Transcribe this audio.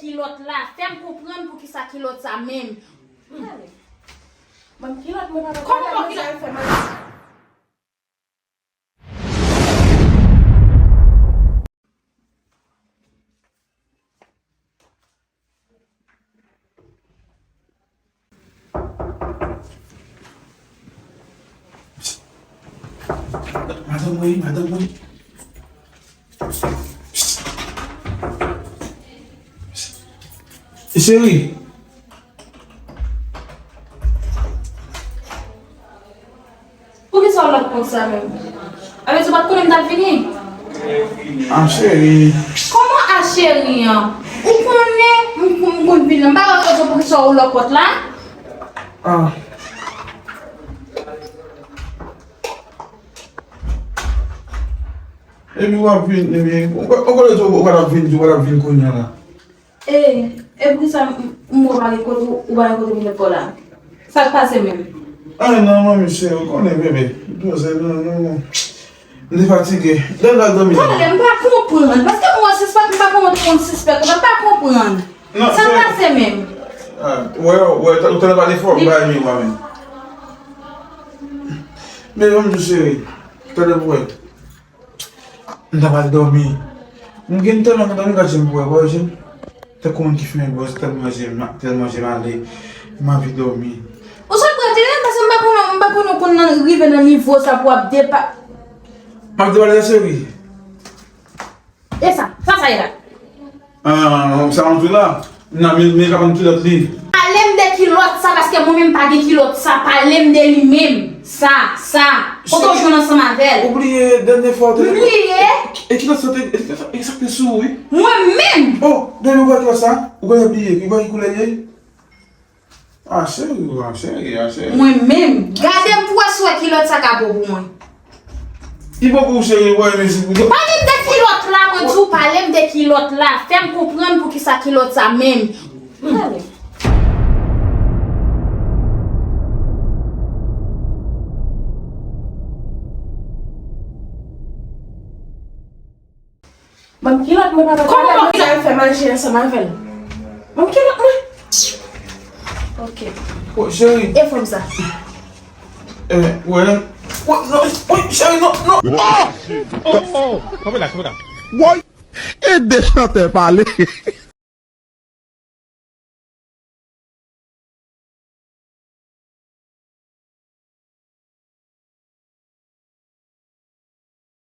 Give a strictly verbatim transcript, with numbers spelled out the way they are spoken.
Kilòt la, fè m konprann poukisa kilòt sa menm. Ban m kilòt mwen pa... Kòman mwen kilòt? Madanm mwen, madanm mwen. Cheri. Poukisa w lòk konsa menm? Sa vle di w pa t konnen m t ap vini? Ah, cheri. Kòman ah, cheri an? Ou konnen m, m konn vini. M pa wè rezon poukisa w lòk pòt la? Ah. Epi w ap vin, epi, ou, ou konnen tou, ou pa t ap vin, ou pa t ap vin kounye a la. E, e poukisa m, m wè w pa gen kote, ou pa gen kote pou met kò w la? Sa k pase menm? Ah, non, manmi, cheri, ou konnen, bebe. Poze, non, non, non. M te fatige. Lè l al dòmi. Tande, m pa konprann. Paske m wè sispèk, m pa konn ou te konn sispèk. M pa konprann. Non, sa k pase menm? Ah, wè, wè, ou tande pale fò, m pa renmen ou menm. Men, manmi, cheri, tande pou wè. M t ap al dòmi. M gen tèlman dòmi, gad jan m bwè, bwè, jan m tankou moun ki fimen bwè, tèlman jan m, tèlman jan m ale, m anvi dòmi. Ou sot bwè tele, paske m pa konn, m pa konn ou konn nan, rive nan nivo sa pou w ap depa... M ap debale la, cheri. E sa, sa, sa ye la? Ah, sa m ap di w la. Nan, men, men ka ban m kilòt li. Pale m de kilòt sa, paske mwen menm pa gen kilòt sa. Pale m de li menm. Sa, sa. Kote w jwenn ansanm avè l? Ou bliye dènye fwa w te... M bliye? E kilòt sa te, e kilòt sa, e sa k te sou ou, wi. Mwen menm? Oh, dènye ou wè kilòt sa? Ou genlè bliye, ou wè ki koulè l ye? Ah, cheri, ah, cheri, ah, cheri. Mwen menm, gade m pou wè si w wè kilòt sa ka bon pou mwen. Li bon pou ou, cheri, ou wè, men si pou... Pale m de kilòt la, mwen di w, pale m de kilòt la. Fè m konprann poukisa kilòt sa menm. Gade. Ban m kilòt mwen, papa. Kòman w kilòt? Al fè mache ansanm avè l. Ban m kilòt mwen. Ok. Oh, cheri. E fanm sa. Eh, wè. Wè, non, wè, cheri, non, non. Oh, oh, kanpe la, kanpe la. Woy! E de chantè pale.